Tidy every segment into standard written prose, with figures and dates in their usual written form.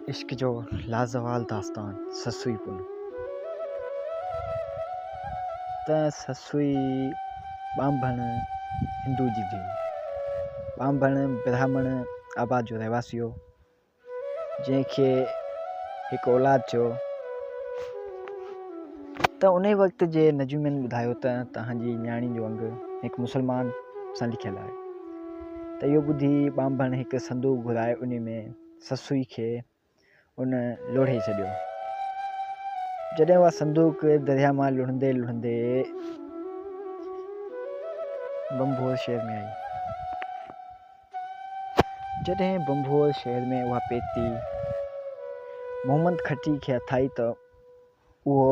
عشق جو لازوال داستان سسئي پن ته سسئي ٻانڀڻ هندو جي ڌيء ٻانڀڻ براهمڻ آباد جو رهواسي هو جنهن کي هڪ اولاد ٿيو ته انهي وقت جي نجومين ٻڌايو ته توهان جي نياڻي جو انگ هڪ مسلمان سان لکيل آهي ته اهو ٻڌي ٻانڀڻ هڪ صندوق گهرائي انهي ۾ سسئي کي ان لوڙهي ڇڏيو. جڏهن اها صندوق درياهه مان لڙهندي لڙهندي ڀنڀور شهر ۾ آئي. جڏهن ڀنڀور شهر ۾ اها پيتي محمد کٽي کي هٿ آئي ته اهو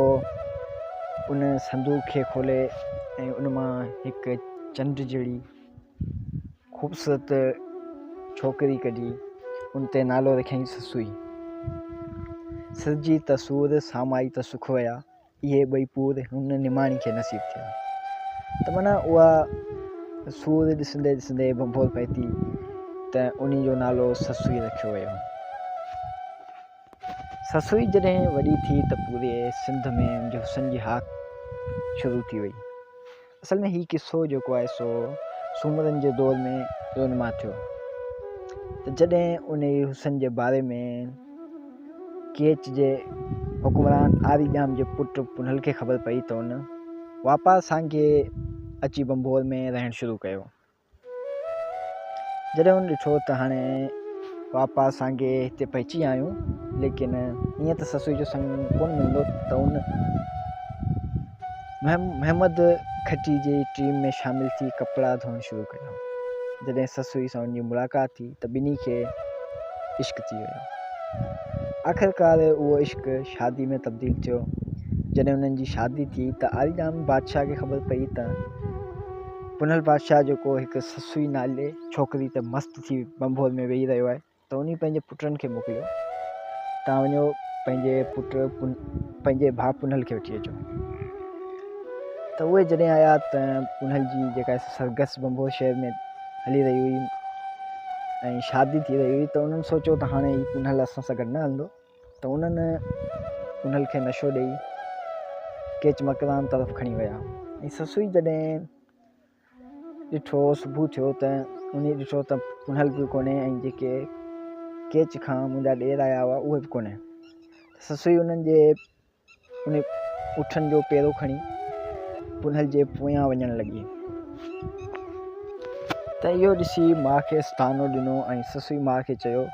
ان صندوق کي کولي ۽ ان مان هڪ چنڊ جهڙي خوبصورت ڇوڪري ڪڍي ان تي نالو رکيائين سسئي. سرجي ته سور، سامائي ته سک ويا، اهي ٻئي پور هن نماڻي کي نصيب ٿيا. ته معنيٰ اها سور ڏسندي ڏسندي ڀنڀور پهتي ته انهي جو نالو سسئي رکيو ويو. سسئي جڏهن وڏي ٿي ته پوري سنڌ ۾ ان جي حسن جي هاڪ شروع ٿي وئي. اصل ۾ هي قصو جيڪو آهي سو سومرن جي دور ۾ رونما ٿيو ته جڏهن انهي حسن جي باري ۾ ڪيچ جي حڪمران آري ڄام جي پٽ پنهل کي خبر پئي ته ان واپار سانگي اچي ڀنڀور ۾ رهڻ شروع ڪيو. جڏهن هن ڏٺو ته هاڻي واپار سانگي هتي پهچي آيا آهيون ليڪن ائين ته سسئي جو سڱ ڪونه ملندو ته ان محمد کٽي جي ٽيم ۾ شامل ٿي ڪپڙا ڌوئڻ شروع ڪيا. جڏهن سسئي سان ان جي ملاقات ٿي ته ٻنهي کي عشق ٿي ويو. آخرڪار اهو عشق شادي ۾ تبديل ٿيو. جڏهن انهن جي شادي ٿي ته آريڄام بادشاهه کي خبر پئي ته پنهل بادشاهه جيڪو هڪ سسئي نالي ڇوڪري تي مست ٿي ڀنڀور ۾ ويهي رهيو آهي ته انهي پنهنجي پٽن کي موڪليو تان وڃو پنهنجي پٽ پنهنجي ڀاء پنهل کي وٺي اچو ته اهي جڏهن آيا ته پنهل جي جيڪا سرگس ڀنڀور شهر ۾ هلي رهي هئي ۽ شادي ٿي رهي هئي ته انهن سوچيو ته هاڻي هي پنهل اسان سان گڏ نه هلندو ته انهن انهن کي نشو ڏيئي ڪيچ مڪران طرف کڻي ويا ۽ سسئي جڏهن ڏٺو صبح ٿيو ته انهي ڏٺو ته پنهل به ڪونهي ۽ جيڪي ڪيچ کان منهنجا ڏير آيا هئا اهي به ڪونهن. سسئي انهن جي ان اٺن جو پيرو کڻي پنهل جي پويان وڃڻ لڳي ته اهو ڏسي ماء کيس طعنو ڏنو ۽ سسئي ماء کي چيو.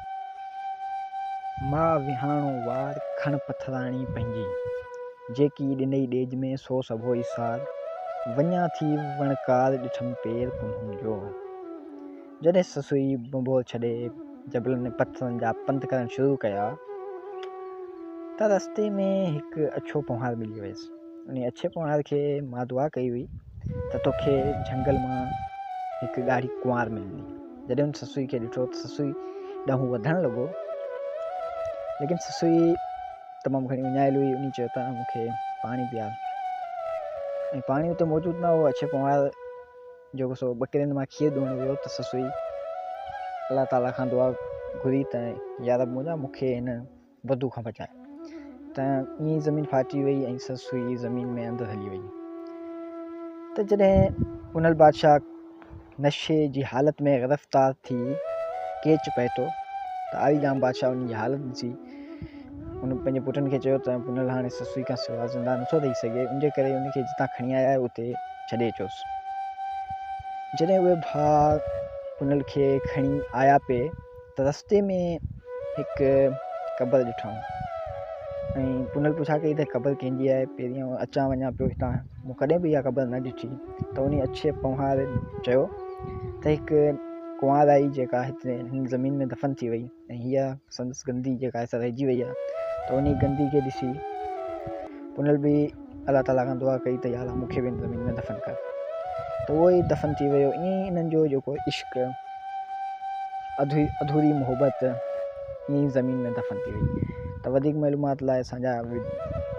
ماء وهاڻو وار کڻ پٿراڻي پنهنجي، جيڪي ڏنئي ڏيج ۾ سو سڀوئي سار، وڃان ٿي وڻڪار ڏٺم پير پنهون جو. جڏهن سسئي ڀنڀور ڇڏي جبلن ۽ پٿرن جا پنڌ ڪرڻ شروع ڪيا ته رستي ۾ هڪ اڇو پنهوار ملي ويس. انهي اڇي پنهوار کي مان دعا ڪئي هئي ته توکي جهنگل مان هڪ ڳاڙهي ڪنوار ملندي. جڏهن هن سسئي کي ڏٺو ته سسئي ڏانهن وڌڻ لڳو ليڪن سسئي تمام گهڻي اڃايل هئي. انهي چيو ته مون کي پاڻي پيار ۽ پاڻي اتي موجود نه هو. اڇي پنهوار جيڪو سو ٻڪرين مان کير ڏوڻ ويو ته سسئي الله تعاليٰ کان دعا گهري ته يا رب منهنجا مون کي هن بدو کان بچاء ته ائين ئي زمين ڦاٽي وئي ۽ سسئي زمين ۾ اندر هلي وئي ته جڏهن پنهل بادشاهه نشي جي حالت ۾ گرفتار ٿي ڪيچ پهتو ته آري ڄام بادشاهه ان جي حالت ڏسي ان پنهنجي پٽن کي چيو ته پنهل هاڻي سسئي کان سواء زنده نٿو رهي سگهي ان جي ڪري ان کي جتان کڻي آيا آهيو اتي ڇڏي اچوس. جڏهن اهي ڀاء پنهل کي کڻي آيا پئي ته رستي ۾ هڪ قبر ڏٺائون ۽ پنهل پڇا ڪئي ته قبر ڪنهن جي آهي پهرين آئون اچان وڃان پيو هتان مون ڪڏهن به اها قبر نه ڏٺي ته انهي اڇي پنهوار چيو ته هڪ ڪنوار آئي جيڪا هتي هن زمين ۾ دفن ٿي وئي ۽ هيء سندس گندي جيڪا آهي سا رهجي وئي آهي ته انهي گندي کي ڏسي پنهل به الله تعاليٰ کان دعا ڪئي ته يا الله مون کي به هن زمين ۾ دفن ڪر ته اهو ئي دفن ٿي ويو ائين ئي انهن جو جيڪو عشق اڌوري محبت ائين ئي زمين ۾ دفن ٿي وئي ته وڌيڪ معلومات لاء اسان جا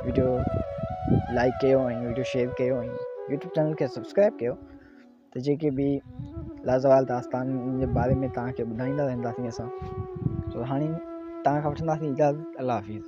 ويڊيو لائڪ ڪيو ۽ ويڊيو شيئر ڪيو ۽ يوٽيوب چينل کي سبسڪرائب ڪيو ته جيڪي به لازوال داستان جي باري ۾ توهان کي ٻڌائيندا رهنداسين اسان سو هاڻي توهان کان وٺنداسين اجازت. الله حافظ.